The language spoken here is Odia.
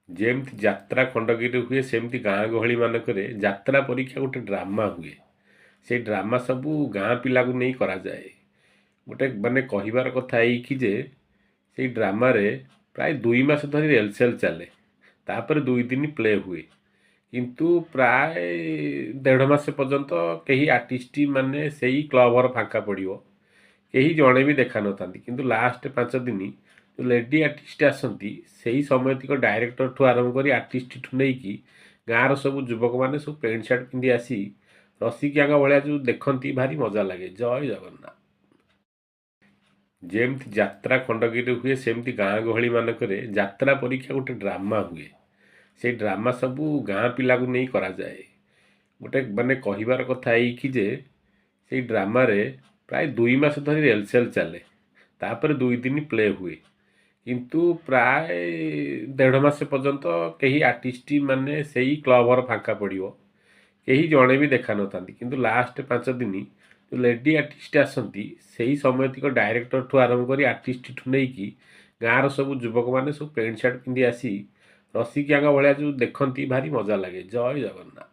ଯେମିତି ଯାତ୍ରା ଖଣ୍ଡଗିରିରେ ହୁଏ, ସେମିତି ଗାଁ ଗହଳିମାନଙ୍କରେ ଯାତ୍ରା ପରୀକ୍ଷା ଗୋଟେ ଡ୍ରାମା ହୁଏ। ସେଇ ଡ୍ରାମା ସବୁ ଗାଁ ପିଲାକୁ ନେଇ କରାଯାଏ। ଗୋଟେ ମାନେ କହିବାର କଥା ଏଇକି ଯେ ସେଇ ଡ୍ରାମାରେ ପ୍ରାୟ 2 ମାସ ଧରି ରିହର୍ସାଲ୍ ଚାଲେ, ତାପରେ 2 ଦିନ ପ୍ଲେ ହୁଏ। କିନ୍ତୁ ପ୍ରାୟ ଦେଢ଼ ମାସ ପର୍ଯ୍ୟନ୍ତ କେହି ଆର୍ଟିଷ୍ଟ ମାନେ ସେଇ କ୍ଲବ୍ ଘର ଫାଙ୍କା ପଡ଼ିବ, କେହି ଜଣେ ବି ଦେଖା ନଥାନ୍ତି। କିନ୍ତୁ ଲାଷ୍ଟ 5 ଦିନ ଯେଉଁ ଲେଡ଼ି ଆର୍ଟିଷ୍ଟ ଆସନ୍ତି, ସେଇ ସମୟତିକ ଡାଇରେକ୍ଟରଠୁ ଆରମ୍ଭ କରି ଆର୍ଟିଷ୍ଟଠୁ ନେଇକି ଗାଁର ସବୁ ଯୁବକମାନେ ସବୁ ପ୍ୟାଣ୍ଟ ସାର୍ଟ ପିନ୍ଧି ଆସି ରସିକିଆଙ୍କ ଭଳିଆ ଯେଉଁ ଦେଖନ୍ତି, ଭାରି ମଜା ଲାଗେ। ଜୟ ଜଗନ୍ନାଥ। ଯେମିତି ଯାତ୍ରା ଖଣ୍ଡଗିରିରେ ହୁଏ, ସେମିତି ଗାଁ ଗହଳିମାନଙ୍କରେ ଯାତ୍ରା ପରୀକ୍ଷା ଗୋଟେ ଡ୍ରାମା ହୁଏ। ସେଇ ଡ୍ରାମା ସବୁ ଗାଁ ପିଲାକୁ ନେଇ କରାଯାଏ। ଗୋଟେ ମାନେ କହିବାର କଥା ଏଇକି ଯେ ସେଇ ଡ୍ରାମାରେ ପ୍ରାୟ 2 ମାସ ଧରି ରିହର୍ସାଲ୍ ଚାଲେ, ତାପରେ 2 ଦିନ ପ୍ଲେ ହୁଏ। କିନ୍ତୁ ପ୍ରାୟ ଦେଢ଼ ମାସ ପର୍ଯ୍ୟନ୍ତ କେହି ଆର୍ଟିଷ୍ଟ ମାନେ ସେଇ କ୍ଲବ୍ ଘର ଫାଙ୍କା ପଡ଼ିବ, କେହି ଜଣେ ବି ଦେଖା ନଥାନ୍ତି। କିନ୍ତୁ ଲାଷ୍ଟ 5 ଦିନ ଯେଉଁ ଲେଡ଼ି ଆର୍ଟିଷ୍ଟ ଆସନ୍ତି, ସେଇ ସମୟତିକ ଡାଇରେକ୍ଟରଠୁ ଆରମ୍ଭ କରି ଆର୍ଟିଷ୍ଟଠୁ ନେଇକି ଗାଁର ସବୁ ଯୁବକମାନେ ସବୁ ପ୍ୟାଣ୍ଟ ସାର୍ଟ ପିନ୍ଧି ଆସି ରସିକିଆଙ୍କ ଭଳିଆ ଯେଉଁ ଦେଖନ୍ତି, ଭାରି ମଜା ଲାଗେ। ଜୟ ଜଗନ୍ନାଥ।